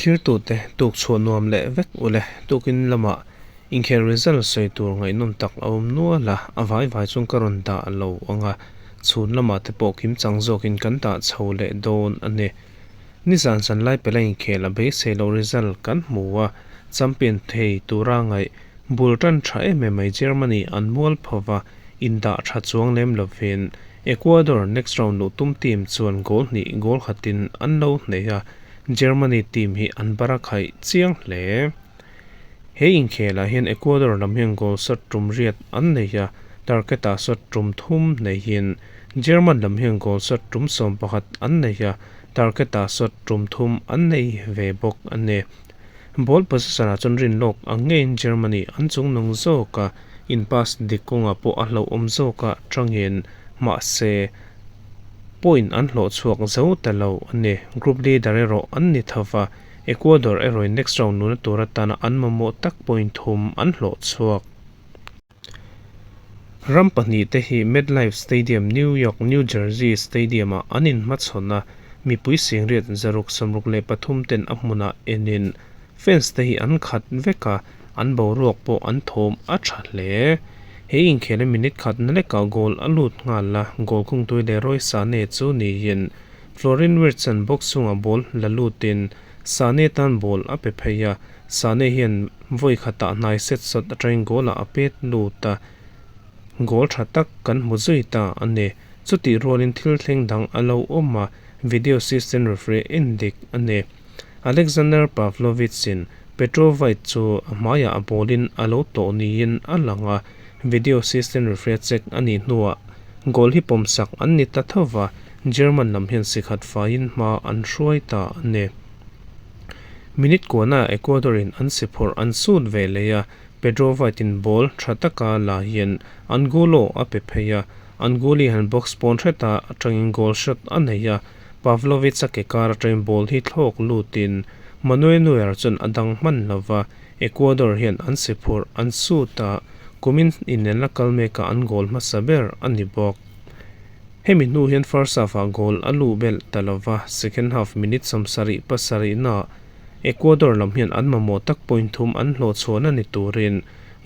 Thirtute tuk chhuah nuam leh vek ule tukin lamah inkhel result sawi tur ngaihnawm tak a awm nual a, a vai vai chuan ka rawn dah lo ang a, chhun lamah te pawh kimchang zawkin kan dah chho leh dawn a ni. Nizan zan lai pela inkhel a beisei loh result kan hmu a, champion thei tura ngaih bul tan tha em em mai Germany an mual pho va, indah tha chuang lem lovin Ecuador next round luh tum team chuan goal hnih goal khatin an lo hneh a, Germany team hi an bar a khaih chiang hle. He inkhelah hian Ecuador lam hian goal shot tum riat an nei a, target-ah shot tum thum neihin German lam hian goal shot tum 11 an nei a, target-ah shot tum thum an nei ve bawk a ni. Ball possession-ah chuan rinlawk ang ngeiin Germany an chungnung zawk a, in pass dik kawngah pawh a hlauhawm zawkah tangin mahse point an hlawh chhuak zo ta lo a ni. Group leader erawh an ni tho va, Ecuador erawhin next round nuna tur atana an mamawh tak point thum an hlawh chhuak. Ram pahnihte hi MetLife Stadium, New York, New Jersey Stadium-ah an inhmachhawn a, mipui singriat 663 ten a hmunah enin fans te hi an khat vek a, an boruak pawh an thawm a tha hle. He inkhela minute khatna lekah goal a lut nghal a, goal khungtui Leroy Sane chu niin Florian Wirtz-a'n box chhungah ball la lutin Sane tan ball a pe phei a, Sane hian vawi khatah hnai set sawt atangin goal-ah a pet lut a, goal tha tak kan hmu zui ta a ni. Chutih rualin thil thleng dang a lo awm a, video assistant referee en dik a ni. Alexander Pavlovich-in Petrovite chu a hmaiah a ball-in a lo tawh niin a lang a, video assistant referee check a nih hnuah goal hi pawmsak an ni ta tho va, German lam hian sikhat faiin hma an hruai ta a ni. Minute kuana Ecuador-in an si phawrh an sut ve leh a, Pedro White-in ball tha taka la hian Angulo a pe phei a, Anguli han box pawn hreta atangin goal shot a nei a, Pavlovic-a ke kar atangin ball hi thlawk lutin Manuel Neuer chuan a dang hman lo va, Ecuador hian an si phawrh an sut a, kumin inelna kal mekah an goal hmasa ber a ni bawk. Hemi hnu hian first half-ah goal a luh belh ta lo va, second half minute 77 naah Ecuador lam hian an mamawh tak point thum an hlawh chhuahna ni turin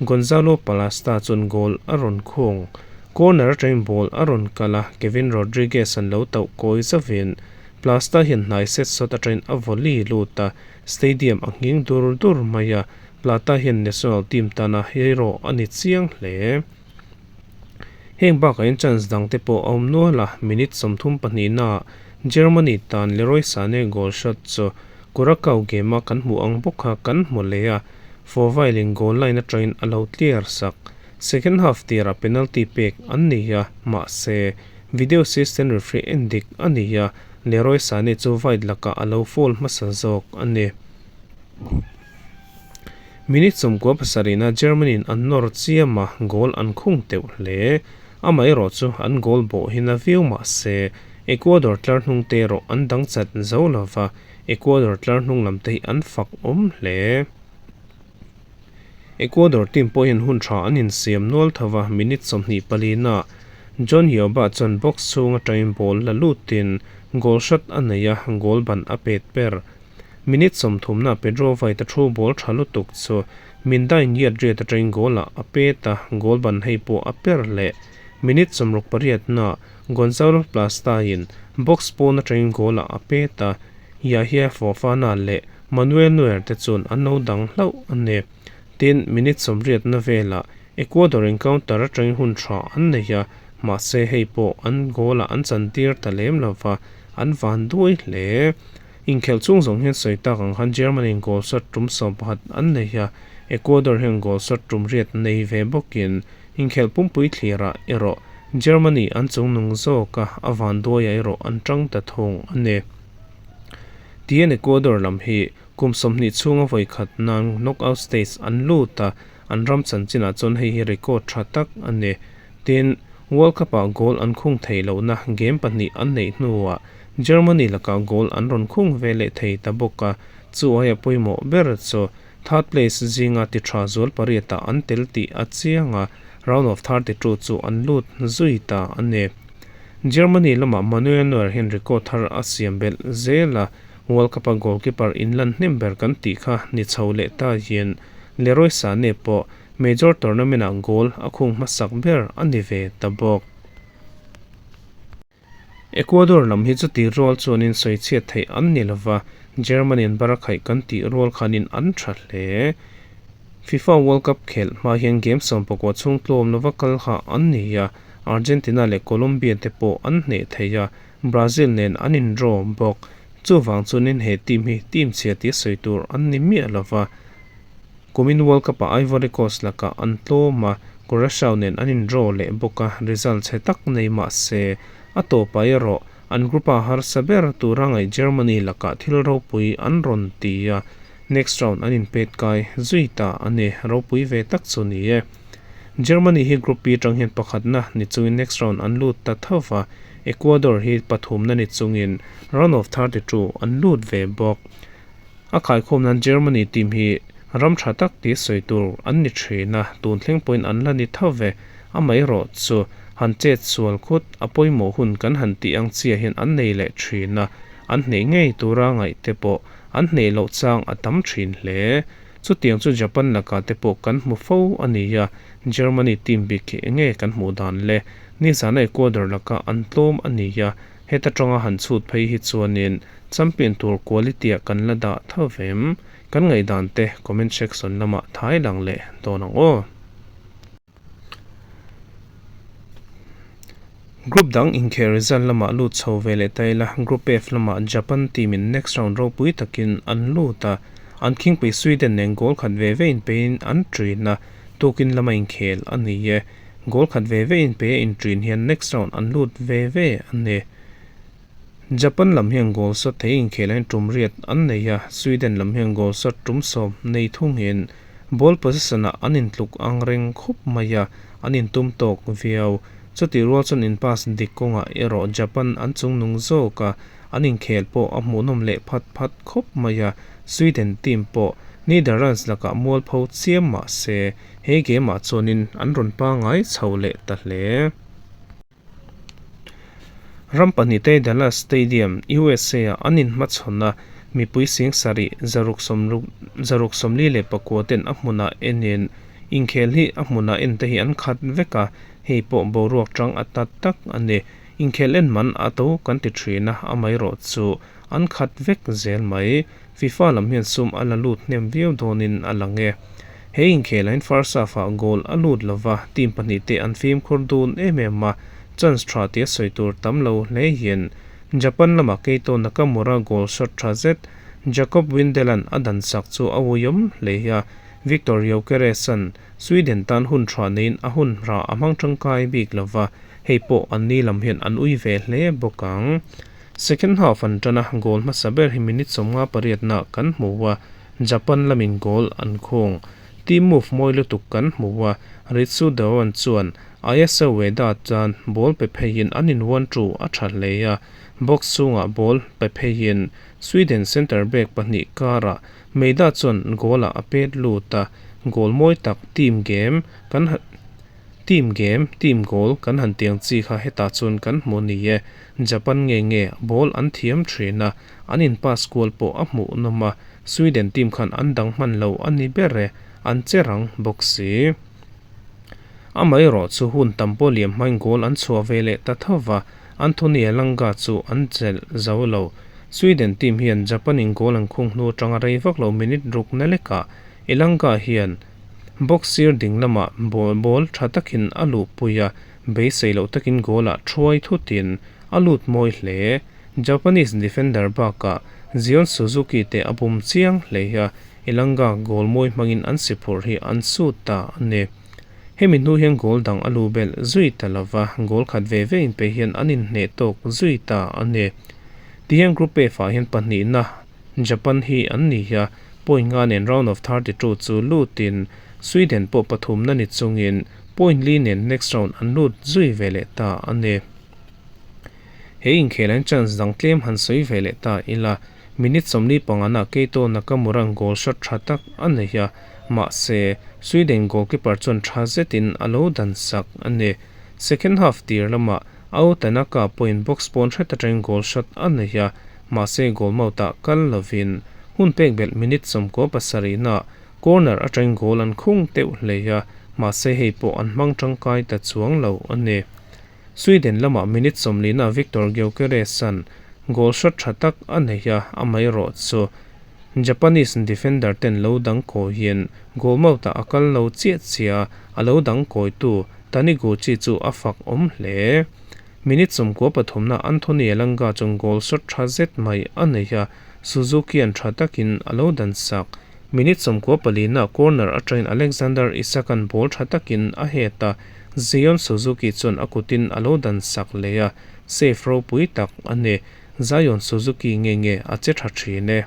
Gonzalo Plata chuan goal a rawn khung. Corner atangin ball a rawn kal a, Kevin Rodriguez an lo tauh kawi zauhin Plata hian hnai set sawt atangin a volley lut a, stadium a nghing dur dur mai a, Plata hian national team tana hero a ni chiang hle. Heng bakah hian chance dang te pawh a awm nual a, minute 32 naah Germany tan Leroy Sane goal shot chu Curacao game a kan hmuh ang bawk kha kan hmu leh a, Fovile-in goal line atangin a lo clear sak. Second half tirah penalty pek an ni a, mahse video assistant referee en dik a ni a, Leroy Sane chu wide lakah a lo foul hmasa zawk a ni. Minute 97 na Germany-in an nawr chiam a, goal an khung teuh hle. Amaherawh chu an goal bawh hi na viau mah se, Ecuador tlar hnung te erawh an dang chat zo lo va, Ecuador tlar hnung lam te hi an fak awm hle. Ecuador team pawh hian hun tha an insiam nual tho va, minute 24 naah John Joba chuan box chhung atangin ball la lutin goal shot a nei a, goal ban a pet per. Minute 30 na Pedro White a thu ball tha lutuk chu Mindai ngiat riat atangin goal ah a pet a, goal ban hei pawh a per leh. Minute 68 na Gonzalo Plata-in box pawn atangin goal ah a pet a, Yahia Fofana leh Manuel Neuer te chuan an lo dang hlauh a ni. Tin, minute 80 na velah Ecuador in counter atangin hun tha an nei a, mahse hei pawh an goal ah an chantir ta lem lova, an van duai hle. Inkhelh chung zawng hian sawi tak ang khan Germany in goal shot tum 11 an nei a, Ecuador hian goal shot tum riat nei ve bawkin inkhelh pumpui thlirah erawh Germany an chungnung zawk a, a van duaiah erawh an tang ta thung a ni. Tihian Ecuador lam hi kum 20 chhunga vawi khat nan knockout stage an lut a, an ram chanchinah chuan hei hi record tha tak a ni. Tin, World Cup-ah goal an khung theih lohna game pahnih an neih hnuah Germany lakah goal an rawn khung ve leh thei ta bawk a, chu aia pawimawh ber chu third place zinga ti tha zual pariatah an tel tih a chiang a, round of 32 chu an lut zui ta a ni. Germany lamah Manuel Neuer hian record thar a siam belh zel a, World Cup-a goalkeeper inlan hnem ber kan tih kha ni chho leh ta yin Leroy Sane pawh major tournament-ah goal a khung hmasak ber a ni ve ta bawk. Ecuador lam hi chuti rual chuanin sawichhiat theih an ni lova, Germany an barakhaih kan tih rual khanin an tha hle. FIFA World Cup khelh hma hian game 19 chhung tlawm lova kal kha an ni a, Argentina leh Colombia te pawh an hneh thei a, Brazil nen an in draw bawk. Chuvang chuanin he team hi team chhia tia sawi tur an ni miah lova. Kumin World Cup ah Ivory Coast lakah an tlawm a, Curaçao nen an in draw leh bawk a, result chhe tak nei mah se, a tawpah erawh an group a harsa ber tura ngaih Germany lakah thil ropui an rawn ti a, next round an in pet kai zui ta a ni, ropui ve tak chu ni e. Germany hi Group B atang hian pakhatna ni chungin next round an lut ta tho va, Ecuador hi pathumna ni chungin round of 32 an lut ve bawk. A khaikhawm nan Germany team hi ram tha tak tih sawi tur an ni thin a, tun thleng pawhin an la ni tho ve. Amaherawh chu han chet sual khut a pawimawh hun kan han tih ang chiah hian an nei leh thin a, an hneh ngei tura ngaih te pawh an hneh loh chang a tam thin hle. Chutiang chu Japan lakah te pawh kan hmu fo a ni a, Germany team bik hi enge kan hmuh dan le? Nizana Ecuador lakah an tlawm a ni a, heta tanga han chhut phei hi chuanin champion tur quality ah kan la dah tho vem? Kan ngaihdan te comment section lamah thai lang leh dawn ang aw. Group dang inkhel result lamah lut chho ve leh ta ila, Group F lamah Japan team in next round ropui takin an lut a, an khingpui Sweden nen goal khat ve ve inpeiin an ṭin a, tukin lama inkhel a ni e. Goal khat ve ve inpei a inṭin hian next round an lut ve ve a ni. Japan lam hian goal shot thei inkhel hian tum riat an nei a, Sweden lam hian goal shot tum 10 nei thungin ball possession ah an intluk ang reng khawp mai a, an intum tawk viau. Chutih rual chuan in pass dik kawngah erawh Japan an chungnung zawk a, an inkhel pawh a hmuhnawm leh phat phat khawp mai a, Sweden team pawh Netherlands lakah mualpho chiam mah se he game ah chuanin an rawn pangngai chho leh ta hle. Ram pahnihte Dallas Stadium, USA-ah an inhmachhawn a, mipui sing sarih 644 ten a hmunah enin inkhel hi a hmunah en te hi an khat vek a, hei pawh boruak tang a tat tak a ni. Inkhel en man a to kan ti thin a, amaherawh chu an khat vek zel mai. FIFA lam hian sum a la lut hnem viau dawnin a lang e. He inkhelhain first half-ah goal a lut lova, team pahnihte an fimkhur dun em em a, chance tha tia sawi tur tam lo hle hian Japan lama Keito Nakamura goal shot tha zet Jacob Windel-a'n a dan sak chu a uiawm hle a, Viktor Gyökeres-a'n Sweden tan hun tha neiin a hun hra a hmang tangkai bik lova, hei pawh anni lam hian an ui ve hle bawk ang. Second half an tan a, goal hmasa ber hi minute 58 nah kan hmu a, Japan lamin goal an khung. Team move mawi lutuk kan hmu a, Ritsu Doan chuan Ayase Ueda tan ball pe pheiin an in one two a tha hle a, box chhungah ball pe pheiin Sweden centre back pahnih karah Maeda chuan goal ah a pet lut a, goal mawi tak team game kan Team game, team goal kan han tiang chi kha hetah chuan kan hmu ni e. Japan nge nge ball an thiam thin a, an in pass kual pawh a hmuh nawm a, Sweden team khan an dang hman lo a ni ber e, an che rang bawk si. Amaherawh chu hun tam pawh liam hmain goal an chhuah ve leh ta tho va, Anthony Elanga chu an chelh zo lo. Sweden team hian Japan in goal an khung hnu atanga rei vak lo minute ruk na lekah Elanga hian Box sir ding lamah ball ball tha takin a luhpui a, beisei loh takin goal ah thuai thutin a lut mawi hle. Japanese defender bakah Zion Suzuki te a bum chiang hle a, Elanga goal mawi hmangin an si phurh hi an sut ta a ni. Hemi hnu hian goal dang a lu belh zui ta lova, goal khat ve ve inpe hian an inhneh tawk zui ta a ni. Tihian Group F ah hian pahnihna Japan hi an ni a, point nga nen round of 32 chu lutin Sweden pawh pathumna ni chungin point li nen next round an lut zui ve leh ta a ni. He inkhel an chance dang tlem han sawi ve leh ta ila, minute 45 ah Keito Nakamura-a'n goal shot tha tak a nei a, mahse Sweden goalkeeper chuan tha zetin a lo dan sak a ni. Second half tir lamah Ao Tanaka pawhin box pawn hret atangin goal shot a nei a. mahse goal mouth-ah kal lovin hun pek belh minute 97 naah corner atangin goal an khung teuh hlei a, mahse hei pawh an hmang tangkai ta chuang lo a ni. Sweden lamah minute 40 naah Viktor Gyökeres-a'n goal shot tha tak a nei a, amaherawh chu Japanese defender ten lo dang kawiin goal mouth-ah a kal lo chiah chiah a, a lo dang kawitu Taniguchi chu a fak awm hle. Minute 93 naah Anthony Elanga chuan goal shot tha zet mai a nei a, Suzuki-a'n tha takin a lo dan sak. Minute 94 naah corner atangin Alexander Isak-a'n ball tha takin a head a, Zion Suzuki chuan a kutin a lo dan sak leh a, save ropui tak a ni. Zion Suzuki nge nge a che tha thin e.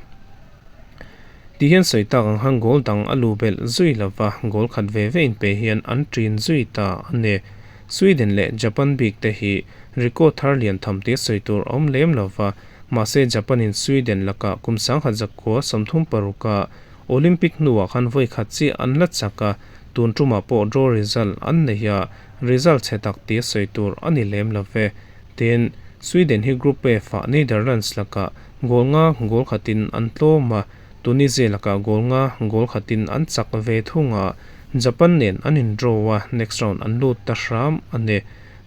Ti hian sawi tak ang khan goal dang a lu belh zui lo va, goal khat ve ve inpe hian an ṭin zui ta a ni. Sweden leh Japan bik te hi record thar lian tham tia sawi tur a awm lem lo va, mahse Japan in Sweden lakah kum 1936 a Olympic hnuah khan vawi khat chiah an la chak a, tun ṭumah pawh draw result an nei a, result chhe tak tia sawi tur a ni lem lo ve. Tin, Sweden hi Group F-ah Netherlands lakah goal nga goal khatin an tlawm a, Tunisia lakah goal nga goal khatin an chak ve thung a, Japan nen an in draw a, next round an lut ta hram a ni.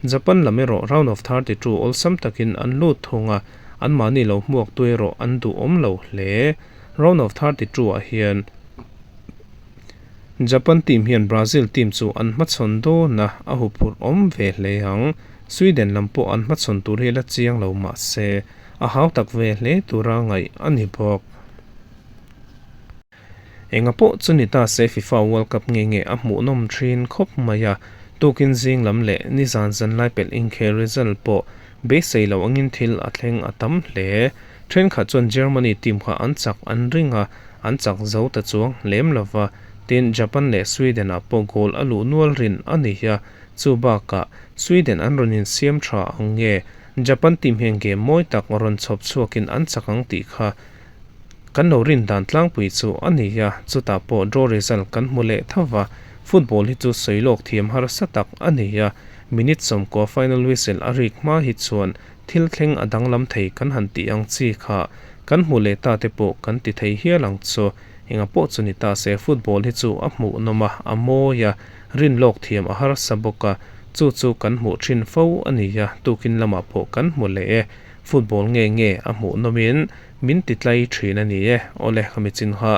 Japan lam erawh round of 32 awlsam takin an lut thung a, anmahni lo hmuaktu erawh an duhawm lo hle. Round of 32 ah hian Japan team hian Brazil team chu an hmachhawn dawn a, a huphurh awm ve hle ang. Sweden lam pawh an hmachhawn tur hi la chiang lo mah se, a hau tak ve hle tura ngaih a ni bawk. Enga pawh chu ni ta se FIFA World Cup nge nge a hmuhnawm thin khawp mai a, tukin zing lam leh nizan zanlai pelh inkhel result pawh beisei lo angin thil a thleng a tam hle. Thenkhat chuan Germany team kha an chak an ring a, an chak zo ta chuang lem lo va, tin Japan leh Sweden ah pawh goal a luh nual rin a ni a, chu bakah Sweden an rawn insiam tha ang nge Japan team hian game mawi tak rawn chhawp chhuakin an chak ang tih kha kan lo rin dan tlangpui chu a ni a, chutah pawh draw result kan hmu leh tho va, football hi chu sawi lawk thiam harsa tak a ni a, minute 90 final whistle a rik hma hi chuan Thil thleng a danglam thei kan han tih ang chi kha kan hmu leh ta te pawh kan ti thei hial ang chu. Enga pawh chu ni ta se football hi chu a hmuhnawm a, a mawi a, rin lawk thiam a harsa bawk a, chu chu kan hmuh thin fo a ni a, tukin lamah pawh kan hmu leh e. Football nge nge a hmuhnawmin min ti tlai thin a ni e. Awle ka mi chin kha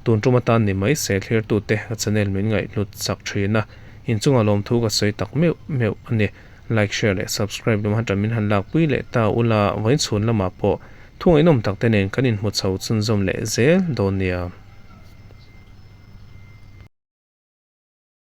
tun tum atan ni mai se thlirtute ka channel min ngaihhlut chak thin a, inchunga lawmthu ka sawi tak meuh meuh a ni. Like, share leh subscribe lam hatan min han lakpui leh ta ula, vawiin chhun lamah pawh thu ngaihnawm tak te nen kan inhmu chho chhunzawm leh zel dawn nia.